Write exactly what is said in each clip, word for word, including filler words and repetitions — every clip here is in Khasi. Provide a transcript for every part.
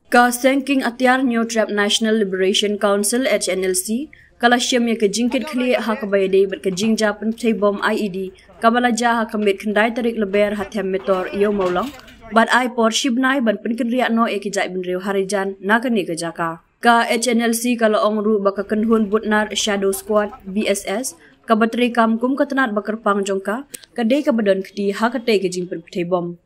Ka Seng King Atiar Hynñiewtrep National Liberation Council, H N L C, ka la shim ïa ka jingkit khlieh ha kaba ïadei bad ka jingjia pynpthei bom I E D kaba la jia ha ka miet khyndai tarik Lber ha Them Metor, Ïew Mawlong, bad ai por shi bnai ban pynkynriah noh ïa ki jaitbynriew Harijan na kane ka jaka. Ka H N L C ka la ong ruh ba ka kynhun Butnar Shadow Squad, B S S, kaba treikam kum ka tnat ba kyrpang jong ka, ka dei kaba don kti ha katei ka jingpynpthei bom.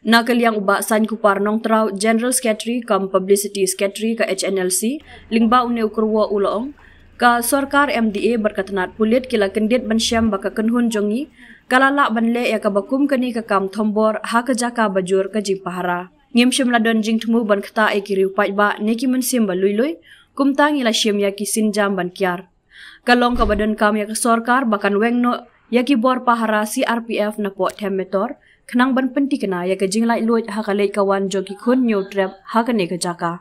Na ka liang u Bah Sainkupar Nongtraw, General Secretary cum Publicity Secretary ka H N L C, lyngba une u kyrwoh, u la ong, ka sorkar M D A bad ka tnat pulit ki la kyndit ban shem ba ka kynhun jong ngi ka la lah ban leh ïa kaba kum kane ka kam thombor ha ka jaka ba jur ka jingpahara. Ngim shym la don jingthmu ban ktah ïa ki riew paidbah ne ki mynsiem ba lui lui, kumta ngi la shim ïa ki sienjam ban kiar. Ka long kaba donkam ïa ka sorkar ba kan weng noh ïa ki bor pahara C R P F napoh Them Metor, khnang ban pynthikna ïa ka jinglaitluid ha ka leit ka wan jong ki khun Hynñiewtrep ha kane ka jaka.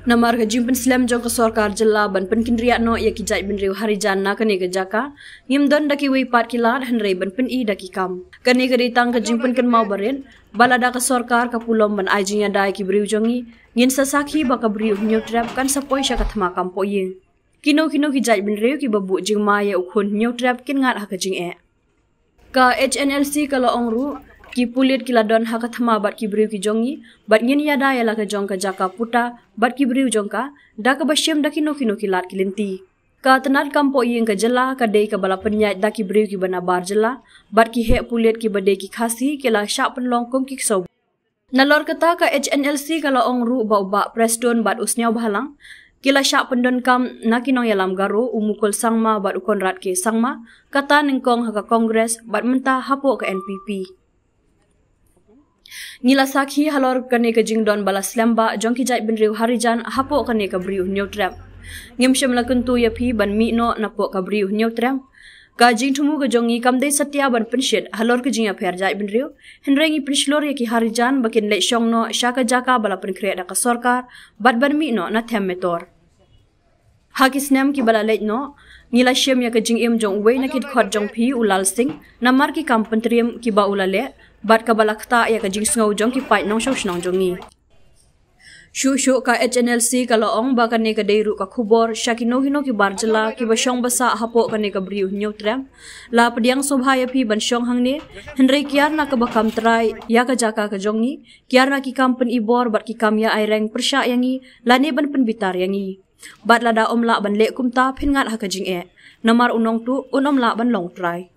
Namar ka jingpynslem jong ka sorkar jylla ban pynkynriah noh ïa ki jaitbynriew Harijan na kane ka jaka, ngim don da kiwei pat ki lad hynrei ban pyni da ki kam. Kane ka dei tang ka jingpynkynmaw barit ba lada ka sorkar ka pulom ban ai jingïada ïa ki briew jong ngi, ngin sa sakhi ba ka briew Hynñiewtrep kan sa poi sha ka thma kam pohïing. Kino kino ki jaitbynriew kiba buh jingma ïa u khun Hynñiewtrep kin ngat ha ka jingeh. Ka H N L C ka la ong ruh, ki pulit ki la don ha ka thma bad ki briew ki jong ngi, bad ngin ïada ïa la ka jong ka jaka puta bad ki briew jong ka, da kaba shim da kino kino ki lad ki lynti. Ka tnat kam pohïing ka jylla ka dei kaba la pynïaid da ki briew kiba nabar jylla bad ki heh pulit kiba dei ki Khasi ki la shah pynlong kum ki ksew. Nalor kata, ka H N L C ka la ong ruh ba u Bah Prestone bad u Sniawbhalang ki la shah pyndonkam na ki nongïalam Garo, u Mukul Sangma bad u Conrad K Sangma, kata nyngkong ha ka Congress bad mynta hapoh ka N P P. Ngi la sakhi halor kane ka jingdon ba la slem ba jong ki jaitbynriew Harijan hapoh kane ka briew Hynñiewtrep. Ngim shym la kyntu ïa phi ban mih noh napoh ka briew Hynñiewtrep. Ka jingthmu ka jong ngi kam dei satia ban pynshit halor ka jingïapher jaitbynriew, hynrei ngi pynshlur ïa ki Harijan ba kin leit shong noh sha ka jaka ba la pynkhreh da ka sorkar bad ban mih noh na Them Metor. Ha ki snem kiba la leit noh, ngi la shim ïa ka jingim jong uwei na ki dkhot jong phi, u Lal Singh, namar ki kam pyntriem kiba u la leh bad kaba la ktah ïa ka jingsngew jong ki paid nongshong shnong jong ngi. Shuh shuh, ka H N L C ka la ong ba kane ka dei ruh ka khubor sha kino kino ki bar jylla kiba shong ba sah hapoh kane ka briew Hynñiewtrep. La pdiang sngewbha ïa phi ban shong hangne, hynrei kiar na kaba kam trai ïa ka jaka ka jong ngi, kiar na ki kam pyni bor bad ki kam ïa aireng pyrshah ïa ngi lane ban pynbitar ïa ngi. Bad lada ym lah ban leh kumta, phin ngat ha ka jingeh, namar u nongtuh un ym lah ban long u trai.